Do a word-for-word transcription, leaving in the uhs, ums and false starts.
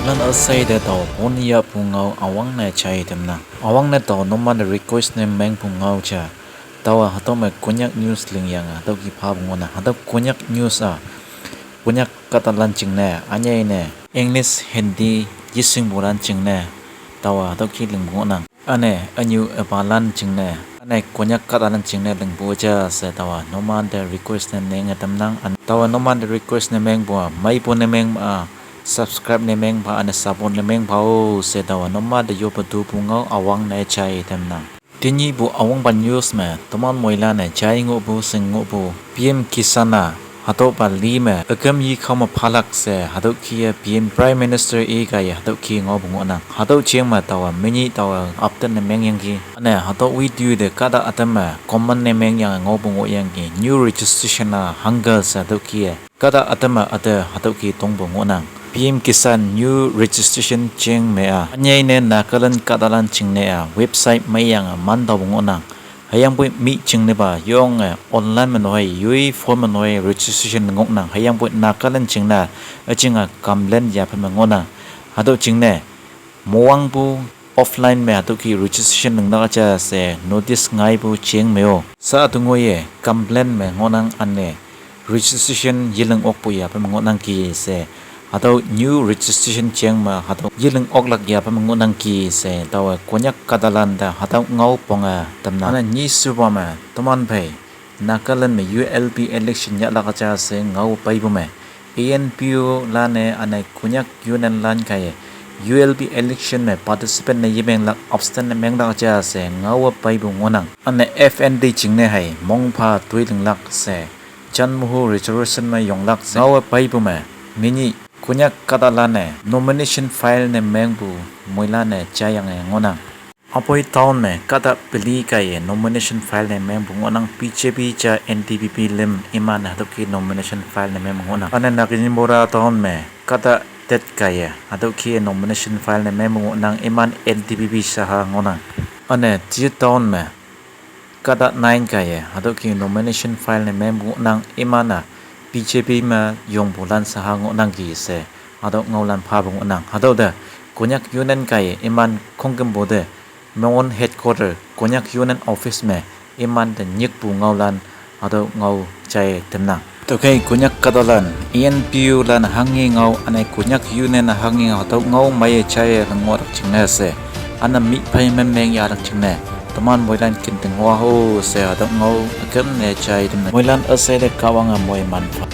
Moilan üshei te taowa pon yahpu ngao üwangne jai tamnang. Üwangne taowa numan te request ne mengpu ngao ja. Taowa hatüo me Konyak news lingyange hatüo ki phapu ngohnang. Hatüo Konyak news-a, Konyak kahtalan jingne ünyei ne English, Hindi yeshingpulan jingne taowa hatüo ki lingpu ngohnang. Üne ünyu üpalan jingne, üne Konyak kahtalan jingne lingpu ja she taowa numan te request ne menge tamnang. Üne taowa numan te request ne mengpu-a, meipu ne meng-a, subscribe ne mengpha, üne support ne mengpha-o she taowa numan te yoppe tupu ngao üwangne jai tamnang. Tenyihpu üwangpa news me toman moilan-e jai ngohpu shing ngohpu P M Kisan-a hatüopa li me üküm yi khao me phalak she hatüo ki-e P M Prime Minister-e kaiye hatüo ki ngaopu ngohnang. Hatüo jeng me taowa menyih taowa update ne mengyangki. Üne hatüo video te kahta ütam me comment ne mengyange ngaopu ngohyangki, new registration-a hangke she hatüo ki-e kahta ütam me üte hatüo ki tongpu ngohnang. P M Kisan new registration jeng me-a ünyei ne Nagaland kahtalan jingne-a website meiyange mantaopu ngohnang. Hüyangpoi mih jingnepa yonge online me noi, yoi phone me noi registration ngohnang. Hüyangpoi Nagaland jingne üjinge complain yaphe me ngohnang. Hatüo jingne mowangpu offline me hatüo ki registration linglak ja she notice ngaipu jeng me-o, sa üte ngoiye complain me ngohnang, üne registration yeling okpu yaphe me ngohnangki she. Hatüo new registration jeng me hatüo yeling oklak yaphe me ngohnangki she taowe Konyak kahtalan te hatüo ngao ponge tamnang. Üne nyishupa me toman phei Nagaland me U L B election yahlak ja she ngao peipu me, E N P O lan-e üne Konyak Union lan kaiye U L B election me participate ne yemenglak, abstain ne menglak ja she ngaowe peipu ngohnang. Üne F N D jingne hei mongpha toi linglak she, janmuhu reservation me yonglak she ngaowe peipu me, menyih Konyak kahtalan-e nomination file ne mengpu moilan-e jaiyange ngohnang. Aboi town me kahta peli kaiye nomination file ne mengpu ngohnang, B J P ja N D P P lüm iman hatüo ki nomination file ne mengpu ngohnang. Üne Naginimora town me kahta tet kaiye hatüo ki nomination file ne mengpu ngohnang, iman N D P P shaha ngohnang. Üne Tizit town me kahta nine kaiye hatüo ki nomination file ne mengpu ngohnang, iman-a B J P me yongpulan shaha ngohnangki she hatüo ngaolan phapu ngohnang. Hatüo te Konyak Union kaiye iman khongkümpu te Mon headquarter Konyak Union office me iman te nyikpu ngaolan hatüo ngao jai tamnang. Tüokhei Konyak kahtalan, E N P O lan hanghi ngao, üne Konyak Union hanghi ngao hatüo ngao meiye jaiye ngohlak jingne she, üne mih phei men meng yahlak jingne toman moilan kin te ngoh-o she hatüo ngao üküm ne jai tamnang. Moilan üshei te Kahwange moiman pha.